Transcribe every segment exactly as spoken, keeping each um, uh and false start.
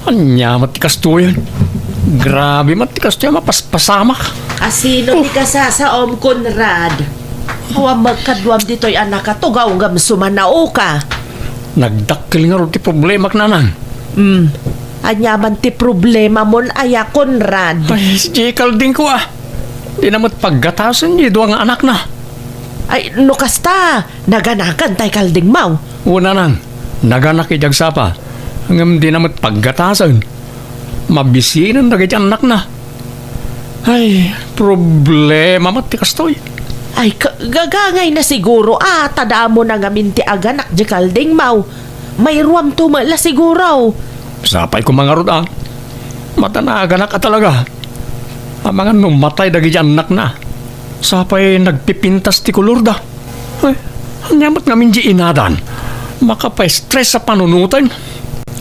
Ania met ti kastoyen? Grabe met ti kastoy a mapaspasamak. A sino ti kasasaom, Conrad? Awan met kaduam ditoy a nakatugaw ngem sumanaoka. Nagdakkel ngarud ti problemak, nanang. Hmm. Ania man ti problemamon aya, Conrad? Ay, si Jay Calding ko, ah. Di na met paggatasen di dua nga anakna. Ay, no kasta, naganakan tay Calding maw? Wen, nanang, naganak idi agsapa. Ngem di na met paggatasen. Mabisinen dagiti annakna. Ay, problema met ti kastoy. Ay, ka-, gagangay na siguro, ah, ta damo na ngamin ti aganak di Calding maw. Mayruamto met la siguro. Sapay koma ngarud, ah. Madanaganak a talaga. Amangan no matay dagiti annakna. Sapay nagpipintas ti kolorda. Ay, ania met ngamin di inadan? Makapastress a panunoten.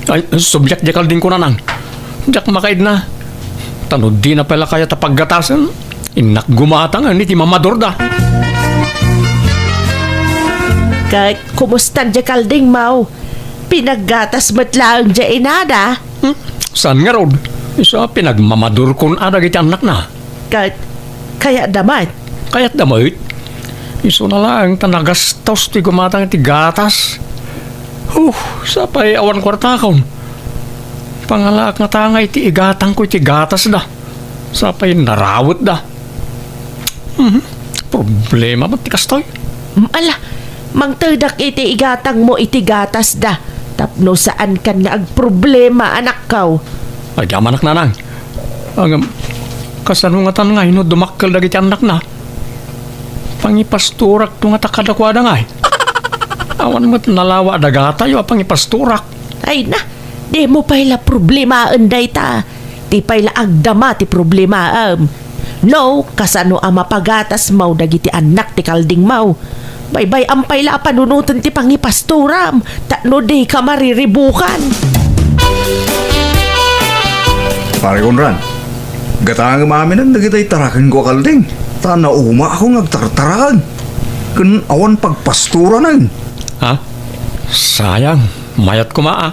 Ay, subliak di Calding ko, nanang. Diak makaidna. Ta no dina pay la kayat a paggatasen, innak gumatang iti mamadurda. Ket kumusta di Calding maw? Pinaggatas met laeng di inada? Hmm? Saan ngarud? Isu a pinagmamadurkon a dagiti annakna. Ket kayatda met? Kayatda met? Isuna laeng ta nagastos ti gumatang iti gatas. Huh, sapay awan kuartakon. Pangalaak ngata nga iti igatangko iti gatasda. Sapay narawetda. Mhm. Problema met ti kastoy. Mm, ala, mangtedak iti igatangmo iti gatasda. Tapno saankan nga agproblema, anakko. Ay, di amanak, nanang. Ngem, kasano ngatan nga no dumakkel dagiti annakna? Pangipastorakto ngata kadakuada ngay. Awan met nalawa a dagatayo a pangipastorak. Ay na, dimo pay la problemaen dayta. Ti pay la agdama ti problemaem. No, kasano a mapagatasmo dagiti annak ti Caldingmo? Baybay-am pay la a panunoten ti pangipastoram, tapno dika mariribukan. Pare Conrad, gatangem aminen dagiti tarakenko a kalding, ta naumaakon nga agtartaraken ken awan pagpastoranen. Ha? Sayang, mayat koma a.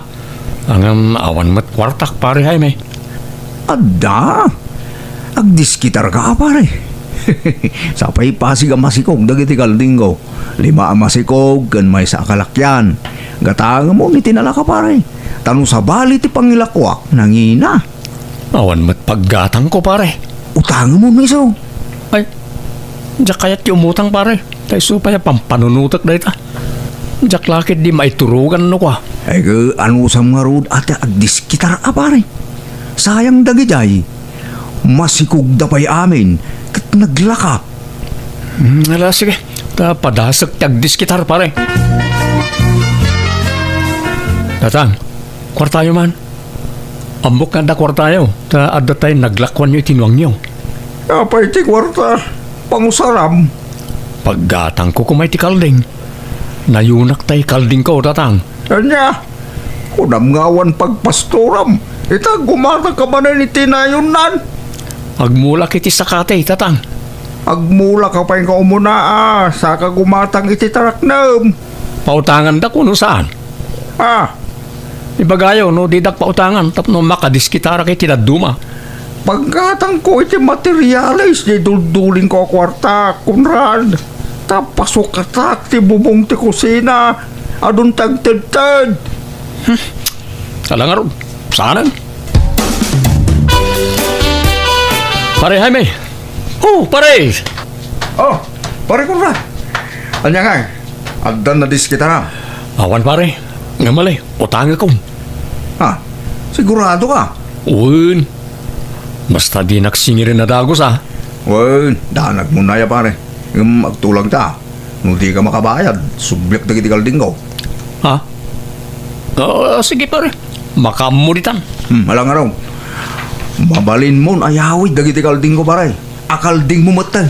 Ngem awan met kuartak, Pare Jaime. Adda. Agdiskitarka a, pare. Sapay pasig a masikog dagiti kaldingko. Lima a masikog ken maysa a kalakian. Gatangemon iti nalaka, pare. Ta no sabali ti pangilakuak, nangina. Awan met paggatangko, pare. Utangemon isu. Ay, diak kayat ti umutang, pare. Ta isu pay a pampanunotek dayta. Diak la ketdi maiturogan no kua. Ay, ke, anusam ngarud a ti agdiskitar a, pare? Sayang dagidiay. Masikogda pay amin ket naglaka. Hmm, ala, sige. Ta padasek ti agdiskitar, pare. Tatang, kuartayo man. Ammok nga adda kuartayo, ta adda tay naglakuanyo iti nuangyo. Apay ti kuarta? Pangusaram. Paggatangko koma iti kalding. Nayunak tay kaldingko, Tatang. Ania? Kunam nga awan pagpastoram. Ita, gumatangka manen iti nayonnan. Agmulak iti sakati, Tatang. Agmulak ka pay nga umuna a, saka gumatang iti taraknem. Pautangandak wenno saan? Ah, Ibagayo no didak pautangan tapno makadiskitarak iti dadduma. Paggatangko iti materialis ti duldulingko a kuarta, Conrad. Ta pasukatak ti bubong ti kusina. Adun ti agtedted. Hmm. Ala ngarud, saanen? Pare Jaime! Oh, pare! Oh, pare Conrad! Ania ngay? Adda nadiskitaram? Awan, pare. Nga mali, utangekon. Ha? Sigurado ka? Wen. Basta dinak singiren a dagus, a. Wen, danagmon aya, pare. Ngem agtulagta. No dika makabayad, subliak dagiti kaldingko. Ha? Ah, sige, pare. Makaammo ditan. Hmm, ala ngarud. Mabalinmon ayawid dagiti kaldingko, pare. Akaldingmo metten.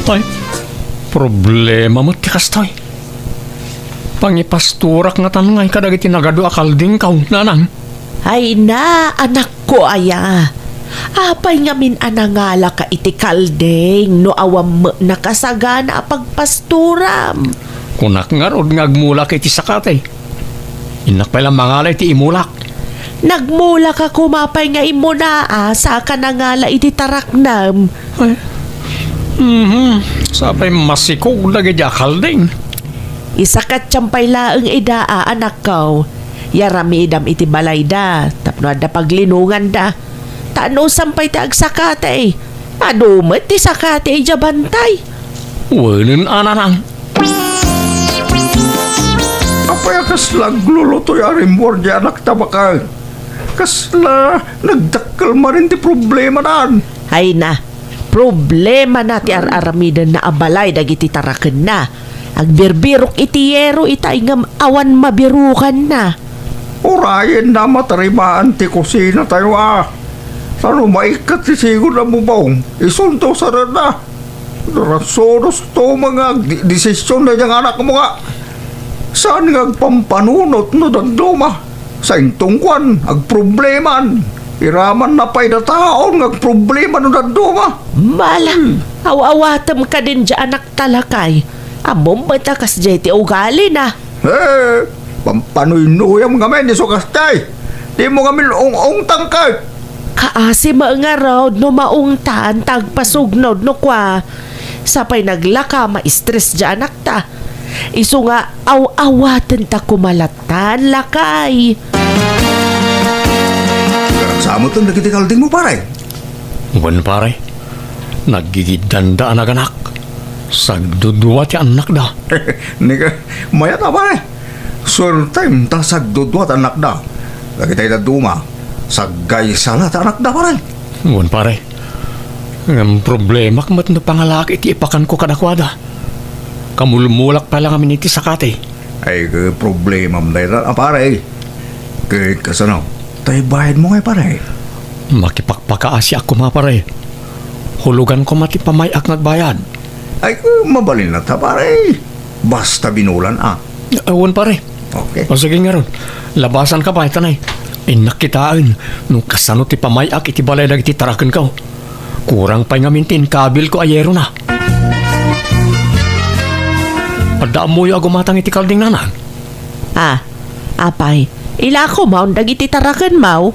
Ay, problema met ti kastoy. Pangipastorak ngatan ngay kadagiti nagadu a kaldingko, nanang. Ay na, anakko aya. Apay ngamin a nangalaka iti kalding no awan met nakasagana a pagpastoram? Kunak ngarud nga agmulak iti sakati. Innak pay la mangala iti imulak. Nagmulak a koma pay nga imuna a saka nangala iti taraknam. Ay. Mhm. Sapay masikog dagiti akalding. Isakatyan pay laeng ida a anakko. Yaramidam iti balayda tapno adda paglinonganda. Ta anusam pay ti agsakati, adu met ti sakati idiay bantay. Wen a nanang. Apay a kasla aglulutoy a rimmuar diay anakta baket? Kasla nagdakkel manen ti problemadan. Ay na, problemana ti ar-aramidenna a balay dagiti tarakenna. Agbirbirok iti yero itay ngem awan mabirukanna. Urayenna matarimaan ti kusinatayo a. Sano maikkat ti sigud a bubong, isunto sarenna. Rasunos to nga agdesisyon daydiay nga anakmo nga saan nga agpampanunot no dadduma. Sainto kuan, agprobleman. Iramanna pay dataon nga agproblema no dadduma. Mala, Hmm. aw-awatem kadin diay anakta lakay. Ammom met a kasdiay ti ugalina. Eh, pampanuynuyam ngamin isu kastay. Dimo ngamin ung-ungtang ket. Kaasi met ngarud no maungtan ta agpasugnod no kua. Sapay naglaka, ma-stress diay anakta. Isu nga aw-awaten ta koma lattan, lakay. Samoten dagiti kaldingmo, pare? Wen, pare. Naggigiddanda a naganak. Sagdudua ti annakda. Ni ka, mayat a, pare. Suertem ta sagdudua ti annakda. Dagitay dadduma, saggaysa la ti annakda, pare. Wen, pare. Ngem problemak met no pangalaak iti ipakanko kadakuada. Kamulmulak pay la ngamin iti sakati. Ay, ke problemam dayta, a, pare. Ke kasano? Tay bayadmo ngay, pare? Makipakpakaasiak koma, pare. Hulugan koma ti pamay-ak nga agbayad. Ay, ke mabalin latta, pare. Basta binulan, a. Awan, pare. Okay. O, sige ngarud. Labasanka pay, tanay. Innak kitaen no kasano ti pamay-ak iti balay dagiti tarakenko. Kurang pay ngamin ti inkabilko a yerona. Adda ammoyo a gumatang iti kalding, nanang? Ah, apay, ilako maon dagiti tarakenmo?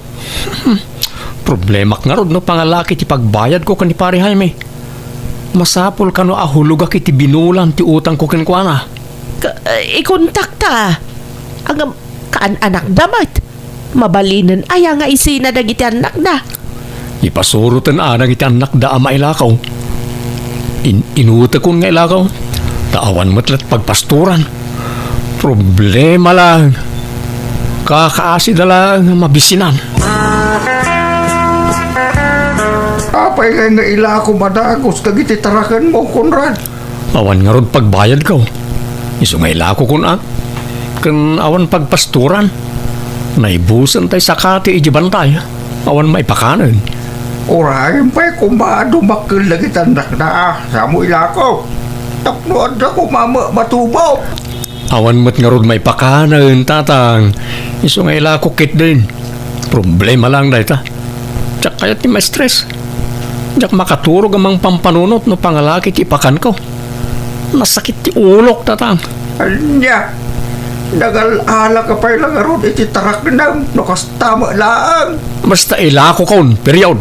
Problemak ngarud no pangalaak iti pagbayadko ken ni Pare Jaime. Masapul kano a hulogak iti binulan ti utangko kenkuana? Ka-, eh, ikontakta. Ngem, kaan-anakda met. Mabalinen aya nga isina dagiti annakda? Ipasuroten a dagiti annakda a mailako. In-, inutekon nga ilako, ta awan met la't pagpastoran. Problema laeng. Kakaasida laeng nga mabisinan. Apay ngay nga ilako madagus dagiti tarakenmo, Conrad? Awan ngarud pagbayadko. Isu nga ilakokon a. Ken awan pagpastoran. Naibusen tay sakati idiay bantay. Awan maipakanen. Urayen pay koma a dumakkel dagiti annakda a. Samo ilako. Tapno adda koma ma-, matubo. Awan met ngarud maipakanen, tatang. Isu nga ilako ketdin. Problema laeng dayta. Diak kayat ti ma-stress. Diak makaturog a mangpampanunot no pangalaak iti ipakanko. Nasakit ti ulok, tatang. Ania? Nagal-alaka pay la ngarud iti taraknam no kasta met laeng. Basta ilakokon, period.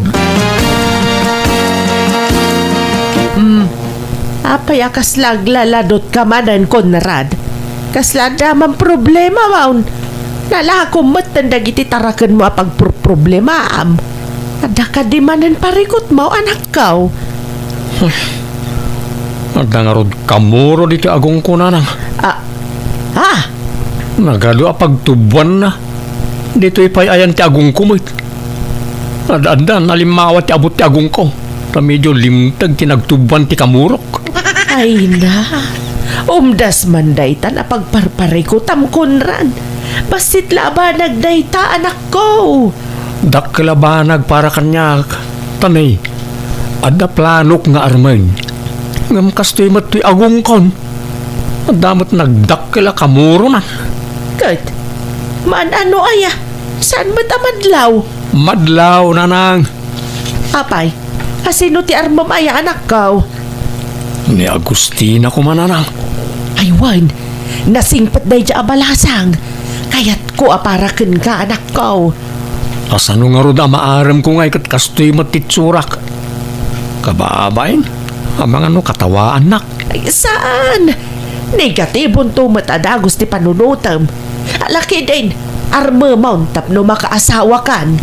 Hmm. Apay a kasla aglaladutka manen, Conrad? Kasla adda man problema, waon? Nalakom metten dagiti tarakenmo a pagproproblemaam. Adda kadi manen parikutmo, anakko? Adda ngarud kamuro ditoy agongko, nanang. Ah, ah! Nagadu a pagtuboanna. Ditoy pay ayan ti agongko met. Ad-addan a limmawa ti abut ti agongko, ta medio limteg ti nagtuboan ti kamurok. Ay na, umdas man dayta a pagparparikutam, Conrad. Bassit la a banag dayta, anakko. Dakkel a banag para kaniak, tanay. Adda planok nga armen. Ngem kastoy met toy agongkon. Adda met nagdakkel a kamuronan. Ket, maan-ano aya? Saan met a madlaw? Madlaw, nanang. Apay, a sino ti armem aya, anakko? Ni Agustina koma, nanang. Ay wen, nasingpet daydiay a balasang. Kayatko a para kenka, anakko. Kasano ngarud a maaremko ngay ket kastoy met ti itsurak? Kababain, amangan no katawaannak. Ay, saan? Negatibonto met a dagus ti panunotem. Lakiden, armemon tapno makaasawakan.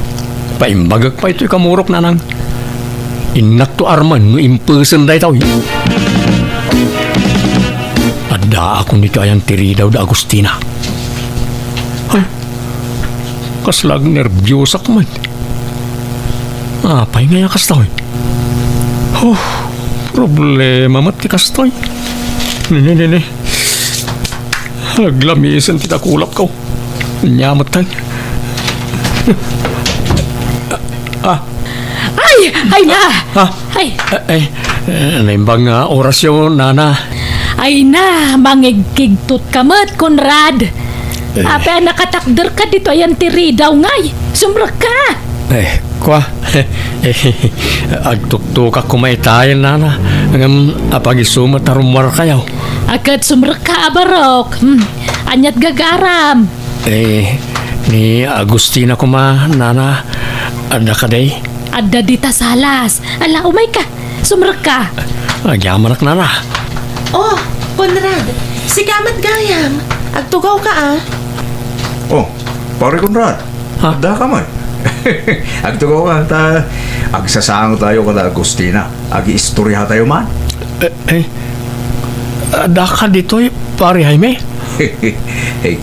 Paimbagek pay toy kamurok, nanang. Innakto armen no impesen daytoy. Addaakon ditoy ayan ti ridaw da Agustina. Ay, kasla agnerbiosak met. Apay ngay a kastoy? Huh, problema met ti kastoy. Ni, ni, ni, ni. Aglamisen ti dakulapko. Ania met tay? Ah. Ay! Ay na! Ah. Ay! Eh, eh, eh, naimbag nga orasyo, nana. Ay na, mangigkigtot ka met, Conrad. Eh. Apay a nakatakder ka ditoy ayan ti ridaw ngay? Sumrekka! Eh, kua. Eh, agtuktukak koma itayen, nana. Ngem apagisu met a rummuarkayo. Ket sumrekka a barok. Hmm. Aniat gagaram? Eh, ni Agustina koma, nana, adda kadi? Adda dita salas. Ala, umayka. Sumrekka. Agyamanak, nana. Oh, Conrad, sika met gayam. Agtugawka, a. Oh, Pare Conrad. Ha? Adda ka man. Agtugawka ta agsasangotayo kada Agustina. Agiistoriatayo man. Eh, eh, adda ka ditoy, Pare Jaime? Eh,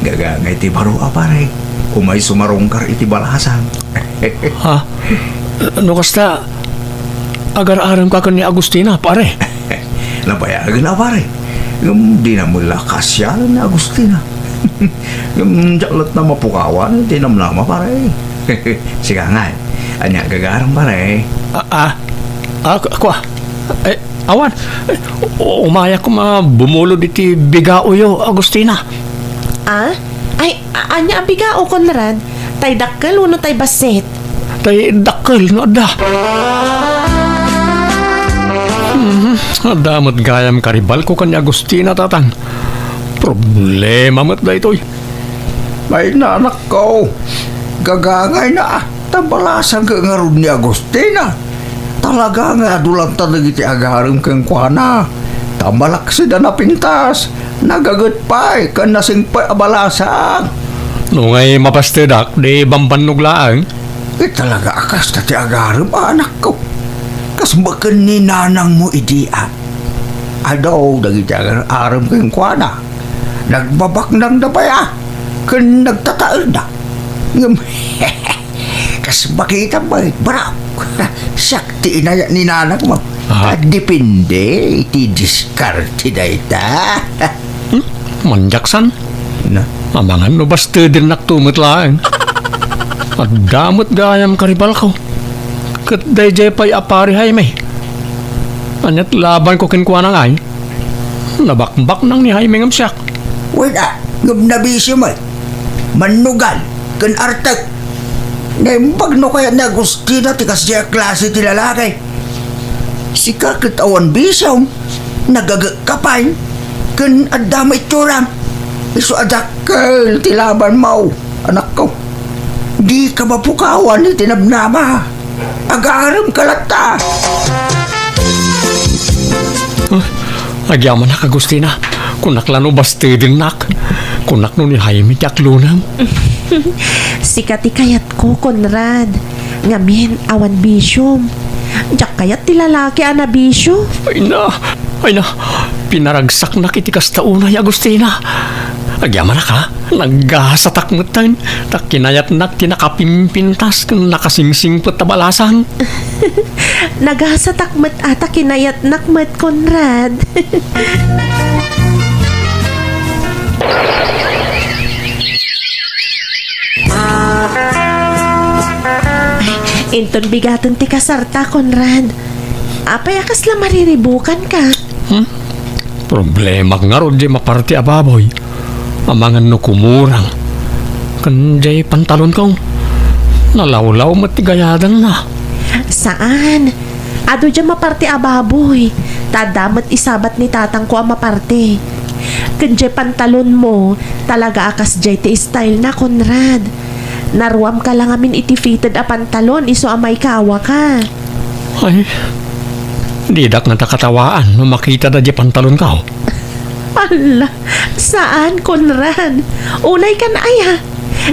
gagangay ti baro a pare. Umay sumarungkar iti balasang. Ha? No kasta, agar-arem ka ken ni Agustina, pare? Nabayagen a, pare. Ngem dina met la kaasialan ni Agustina. Ngem diak latta mapukawan ti namnama, pare. Sika ngay, ania gagaram, pare? Ah, ah. Ah, ku-, kua. Eh, awan. Eh, u-, umayak koma bumulod iti bigaoyo, Agustina. Ah? Ay, a-, ania a bigao, Conrad? Tay dakkel wenno tay bassit? Tay dakkel no adda. Mhm, adda met gayam karibalko ken ni Agustina, tatang. Problema met daytoy. Ay, nanakko, gagangayna, ta balasang ngarud ni Agustina. Talaga nga adu latta dagiti agarem kenkuana. Ta malaksid a napintas, nagaget pay, ken nasingpet a balasang. No ngay mabastedak, di bambannog laeng. Ket talaga a kasta ti agarem, anakko. Kas baken ni nanangmo idi, a. Adu dagiti agar-arem kenkuana. Nagbabaknangda pay, a, ken nagtataelda. Ngem, kas makita met, barok. Siak ti inayat ni nanangmo. Ah. Ta depende iti diskarte dayta. Hmm? Manjaksan? Na? Amangan no bastedennakto met laeng. Adda met gayam karibalko. Ket daydiay pay a Pare Jaime. Aniat labanko kenkuana ngay? Nabakbaknang ni Jaime ngem siak. Wen a, ngem nabisio met. Mannugal ken artek. Naimbag no kayat ni Agustina ti kasdiay a klase ti lalaki. Sika ket awan bisiom, nagagekka pay, ken adda met itsuram. Isu a dakkel ti labanmo, anakko. Dika mapukawan iti namnama. Agaremka latta. Ah, agyamanak, Agustina. Kunak la no bastedennak. Kunak no ni Jaime ti aklonem. Sika ti kayatko, Conrad. Ngamin, awan bisiom. Diak kayat ti lalaki a nabisio. Ay na, ay na. Pinaragsaknak iti kasta unay, Agustina. Agyamanak, ha? Nagasatak metten, ta kinayatnak ti nakapimpintas ken nakasingsingpet a balasang. Nagasatak met a ta kinayatnak met, Conrad. Inton bigaten ti kasarta, Conrad. Apay a kasla mariribukanka? Hmm? Problemak ngarud diay maparte a baboy. Amangan no kumurang. Ken diay pantalonko, nalawlaw met ti gayadangna. Saan? Adu diay maparte a baboy. Ta adda met isabat ni tatangko a maparte. Ken jay pantalonmo, talaga a kasjay ti style na, Conrad. Naruamka la ngamin iti fitted a pantalon isu a maikawaka. Ay, didak ngata katawaan no makita daydiay pantalonko. Alla, saan, Conrad. Unay kan aya.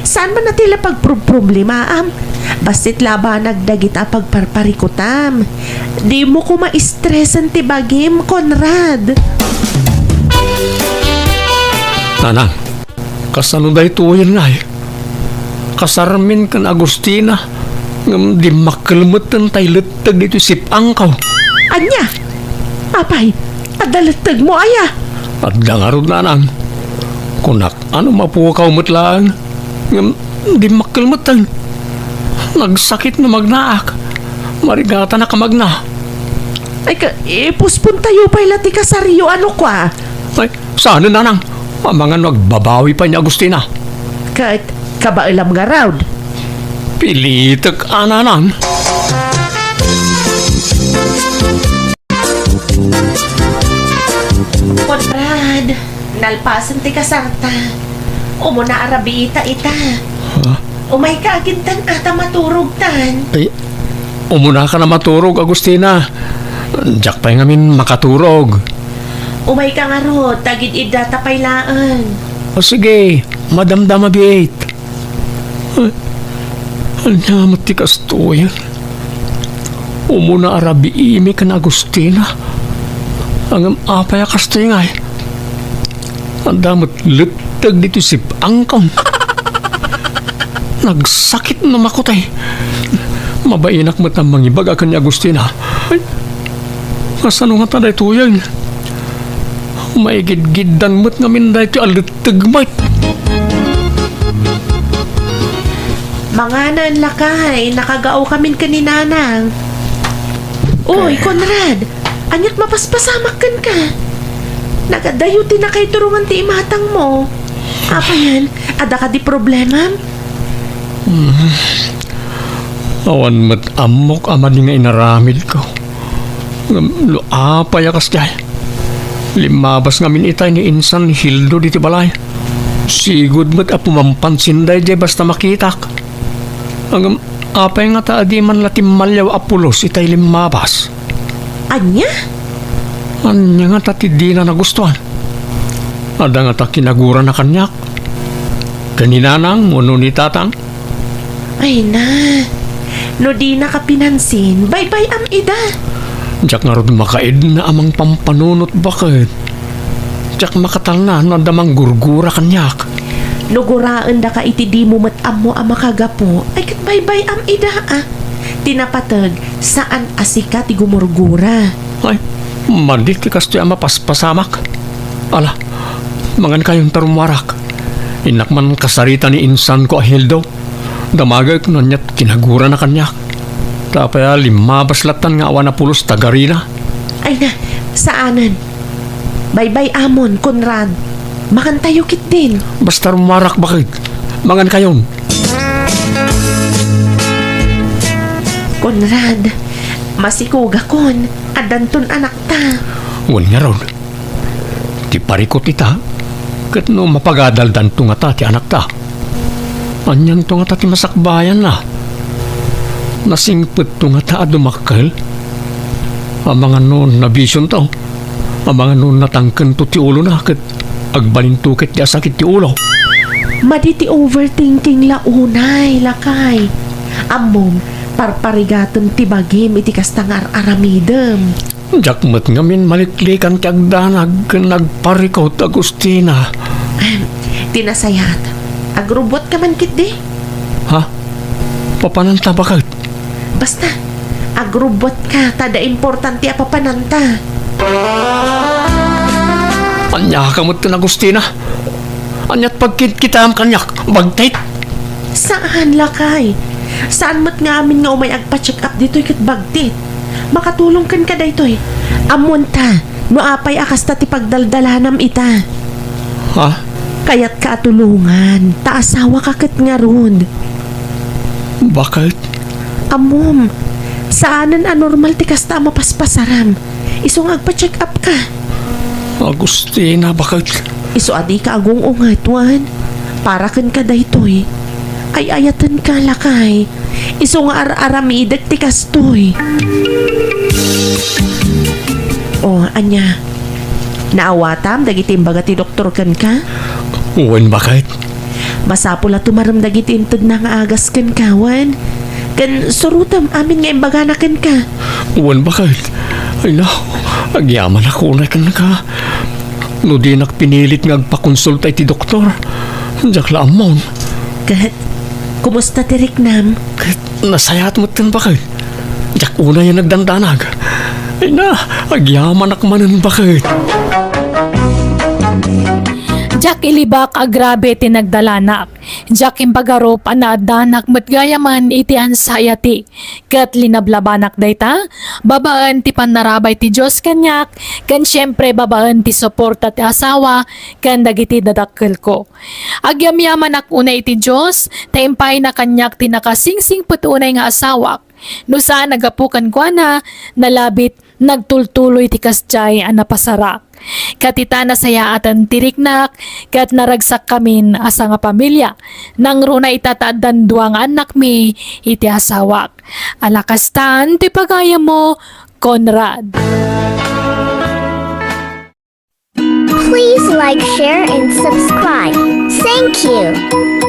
Saan man a ti la pagproproblemaam? Bassit labanag dagita a pagparparikutam. Dimo koma stresen ti bagim, Conrad. Nanang, kasano daytoyen ngay? Kasarmin ken Agustina, ngem dimmakkel metten tay letteg ditoy sip-angko. Ania? Apay, adda lettegmo aya? Adda ngarud, nanang. Kunak, ano mapukaw met laeng? Ngem dimmakkel metten. Nagsakit no magnaak. Marigatanak a magna. Ay, ka, ipuspon tayo pay la ti kasaryo, ano kwa? Ay, saan, nanang? Amangan no agbabawi pay ni Agustina. Ket, kabaelam ngarud. Pilitek a, nanang. Conrad, nalpasen ti kasarta. Umuna a rabiita ita. Ha? Umayka agintan a ta maturogtan. Ay, umunaka a maturog, Agustina. Diak pay ngamin makaturog. Umayka ngarud, ta gid-iddata pay laeng. O sige, madamdama biit. Ay, ania met ti kastoy? Umuna a rabiimi ken Agustina. Ngem apay a kastoy ngay? Adda met letteg ditoy sip-angko. Nagsakit no makutay. Mabainak met a mangibaga ken ni Agustina. Ay, kasano ngata daytoyen? Maigidgiddan met ngamin daytoy a letteg met. Manganen, lakay, nakagaokamin ken ni Nanang. Uy, Conrad, ania't mapaspasamak kenka? Nagadayo ti nakaiturongan ti imatangmo. Apayen, adda kadi problemam? Hmm. Awan met ammok a madi nga inaramidko. Ngem no apay a kasdiay, limmabas ngamin itay ni insan Hildo ditoy balay. Sigud met a pumampansin daydiay basta makitak. Ngem apay ngata a di man la timmaliaw a pulos itay limmabas? Ania? Ania ngata ti dina nagustuan? Adda ngata kinagurana kaniak? Ken ni Nanang wenno ni Tatang? Ay na, no dinaka pinansin, baybay-am ida. Diak ngarud makaidna a mangpampanunot baket. Diak makatalna no adda manggurgura kaniak. No guraendaka iti dimo met ammo a makagapu, ay ket baybay-am ida a. Ti napateg, saan a sika ti gumurgura. Ay, madi ti kastoy a mapaspasamak. Ala, mangankayon ta rummuarak. Innak man kasarita ni insanko a Hildo. Damagek no ania't kinagurana kaniak. Ta apay a limmabas lattan nga awan a pulos ta garina? Ay na, saanen. Baybay-amon, Conrad. Mangantayo ketdin. Basta rummuarak baket. Mangankayon. Conrad, masikogakon, addanton anakta. Wen ngarud. Ti parikut ita, ket no mapagadaldanto ngata ti anakta. Anianto ngata ti masakbayanna? Nasingpetto ngata a dumakkel? Amangan no nabisionto? Amangan no natangkento ti ulona ket agbalinto ketdi a sakit ti ulo? Madi ti overthinking la unay, lakay. Ammom, parparigatem ti bagim iti kasta nga ar-aramidem. Diak met ngamin maliklikan ti agdanag ken agparikut, Agustina. Ahem, ti nasayaat, agrubbuatka man ketdi? Ha? Papananta baket? Basta, agrubbuatka ta adda importante a papananta. Aniaka met ken Agustina? Ania't pagkitkitaem kaniak? Bagtit? Saan, lakay. Saan met nga amin nga umay agpa-check up ditoy ket bagtit. Makatulong kenka daytoy. Ammonta, no apay a kasta ti pagdaldalanam ita. Ha? Kayatka a tulongan, ta asawaka ket ngarud. Baket? Ammom, saanen a normal ti kasta a mapaspasaram. Isu nga agpa-check up ka. Agustina, baket. Isu a dika agung-unget, wen. Para kenka daytoy. Ay-ayatenka, lakay. Isu nga ar-aramidek ti kastoy. O, ania? Naawatam dagiti imbaga ti doktor kenka? Wen, baket. Masapul a tumarem dagiti intedna nga agas kenka, wen. Ken surotem amin nga imbagana kenka. Wen, baket. Ay, no. Agyamanak unay kenka. No dinak pinilit nga agpakonsulta iti doktor, diak la ammon. Ket, kumusta ti riknam? Ket, nasayaat metten, baket. Diak unay a nagdandanag. Ay na, agyamanak manen, baket. Diak ilibak a grabe ti nagdalanak. Diak imbagarup a naaddanak met gayamen iti anxiety. Ket linablabanak dayta, babaen ti pannarabay ti Dios kaniak, ken siempre babaen ti suporta ti asawa ken dagiti dadakkelko. Agyamyamanak unay iti Dios, ta impayna kaniak ti nakasingsingpet unay nga asawak. No saan a gapu kenkuana, nalabit, nagtultuloy ti kasdiay a napasarak. Ket ita nasayaaten ti riknak, ket naragsakkamin a sangapamilia. Nangruna ita ta addan dua nga annakmi iti asawak. Ala kastan ti pagayammo, Conrad. Please like, share, and subscribe. Thank you.